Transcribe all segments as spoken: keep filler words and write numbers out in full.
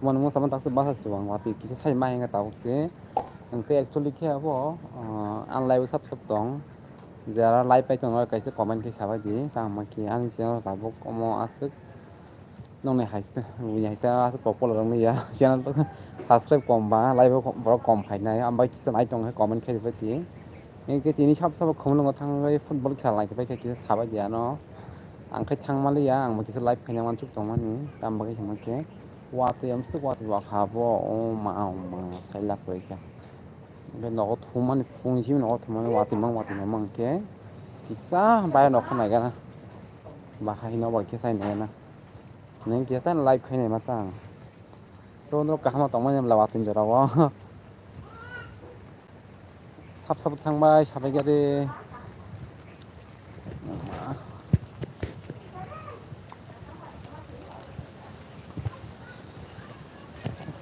Mani mo sama taksa basa siwang watwi kisa sai ma hinga tabuk se. Hwnkhe actually khe abo, ah, ang live sap sap tong. Jara live pai tongno kaisa comment khe sabai di. Tamo khe ani channel tabuk omo aswk. Nokni haste, bini haste aswk popular wngya. Channel to subscribe kom ba, live o borok kom phainai. Ambai kisa nai tong khe comment khe bai di. Hwnkhe tini sap sap khumulwngo thangwi football khela nai khe bai khe kisa sabai di ano. Ang khe thang maliya, ang bo kisa live khaina wansuk tongmani, tamo bagwi hwnba khe watwi amsuk watwi wakha bo, o ma, o ma, sailak kwrwi kha. Hwnkhe nogo thumani, phone simi nogo thumani watwi mang, watwi mang mang khe kisa bai nokha naigana, bahai no bai khe sai naigana. Neng kisa live khainai ma tang. So, no kaham tongmani bwla watwi jorao. Sap sap thangbai sabai gari.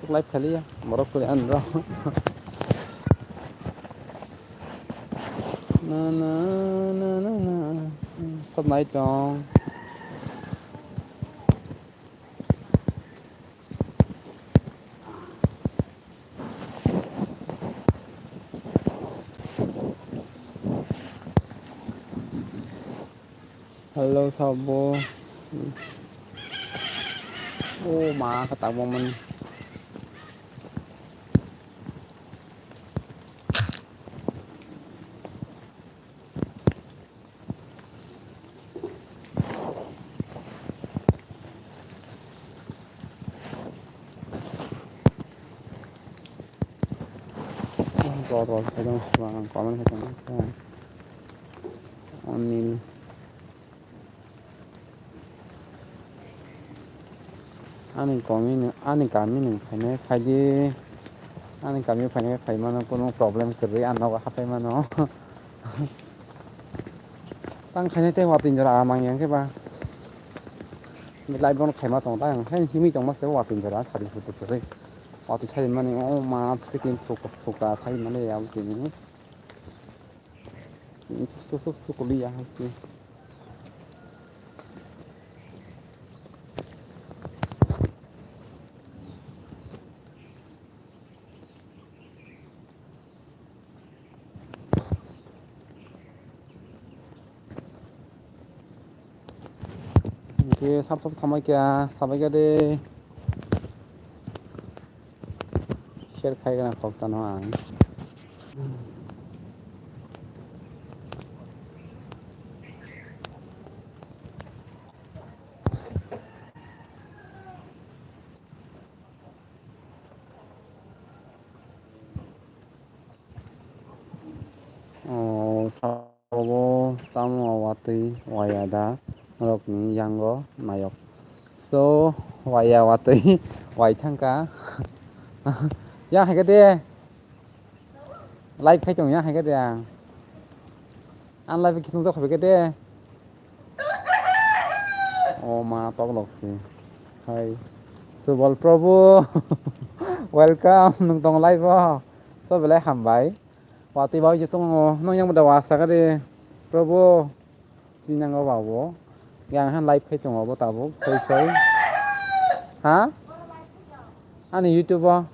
Live khaliya, borok kuli an bro. Na, na, na, na, na. Sab nai tong. Hello, sabo. Oh, ma, kata boman. Rol rol khaijang sua ang comment khaijang kha. Onil. Ani kami ni, ani kami ni phainai phaidi. Ani kami phainai phaimano kunu problem kwrwi ang nogo hapai mano. Tang khainai tei watwi jora mang yang khe ba. Ni live bono khaima tong ta ang khe himwi tongma se watwi jora sari phutu kwrwi. Watwi sari mani o ma chicken thuk thuk ta sai mani ya tini. Tus tus tus tus kuliah sih. Oke, sap sap thamai kya, sabai kya de. Share khai gana khoroksa no ang. O, sa-, obo tamo watwi waya da norokni yango nayok. So, waya watwi wai thangkha. Ya, hai khe de. Live khai tong ya, hai khe de ang. Ang live khe nukjak phai khe de. O ma, tok lok si. Hai. Subal Prabhu. Welcome. Nung tong live o. So belai hambai. Watwi bai je tongo. Nung yang bada wasa khe de. Prabhu. Chini nango ba bo. Yang han live khai tongo bo tabuk. Soi soi. Ha? Ani YouTube o.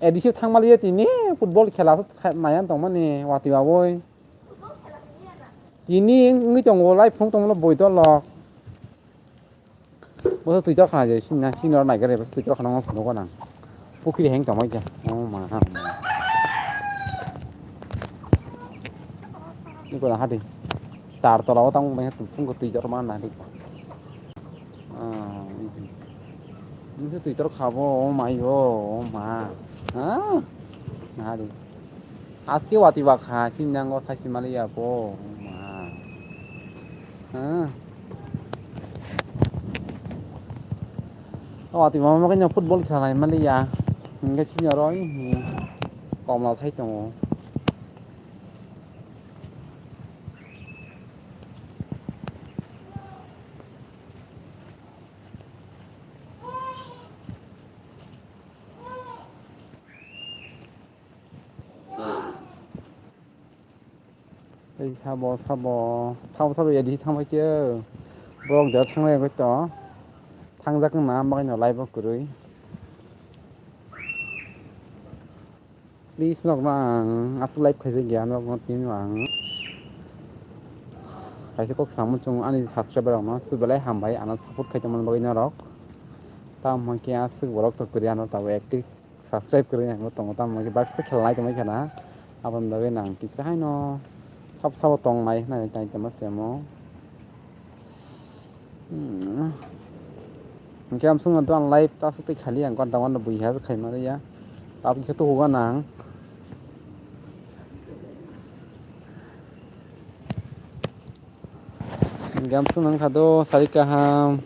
Edisi thangmaliya tini football khela se tha-, naiyan tongmani watwi baboi. Tini wngwi tongo live phung tongmolo boi dolok. Boso twi torkha je sini na sini oro naikhe boso twi torkha no phunukgo nang. Pukhiri heng tongmai khe. Oh ma ha. Ni kola hadi. Char tola o tang bai phung twi torma na di. Ah, ini tuh itu kabo, oh my, oh, oh ma. Ah, nah di. Aske wati bakha, sinang go sai simali ya po, oh ma. Ah. Oh, wati mama kanya football khelai mali ya. Hingga sini oro, hmm. Komla thai tongo. Tei sabo, sabo, sabo, sabo, ya di thangbai khe. Borok ja thanglai bai to. Thangjak wngna bagwino live o kwrwi. Please, nokno ang aswk live khaijak ya, nokno tini ang kaisa kok samung chungo ani subscriber rokno, sibelai hambai ano support khai tongmani bagwi norok. Tamo hwnkhe aswk borok to kwrwi ano tabuk active subscribe kwrwi ang tongo, tamo hwnkhe baksa khelai tongwi khana, aboni bagwi nang kisa haino sab sabo tongnai hwnwi tai tongma se omo. Hmm. Hwnkhe amsong no dogan live ta aswk tei khali ang gonta gonta bui ha khaima rwya. Tabuk kisa tukugo nang. Hwnkhe amsong nang kha do sari kaham.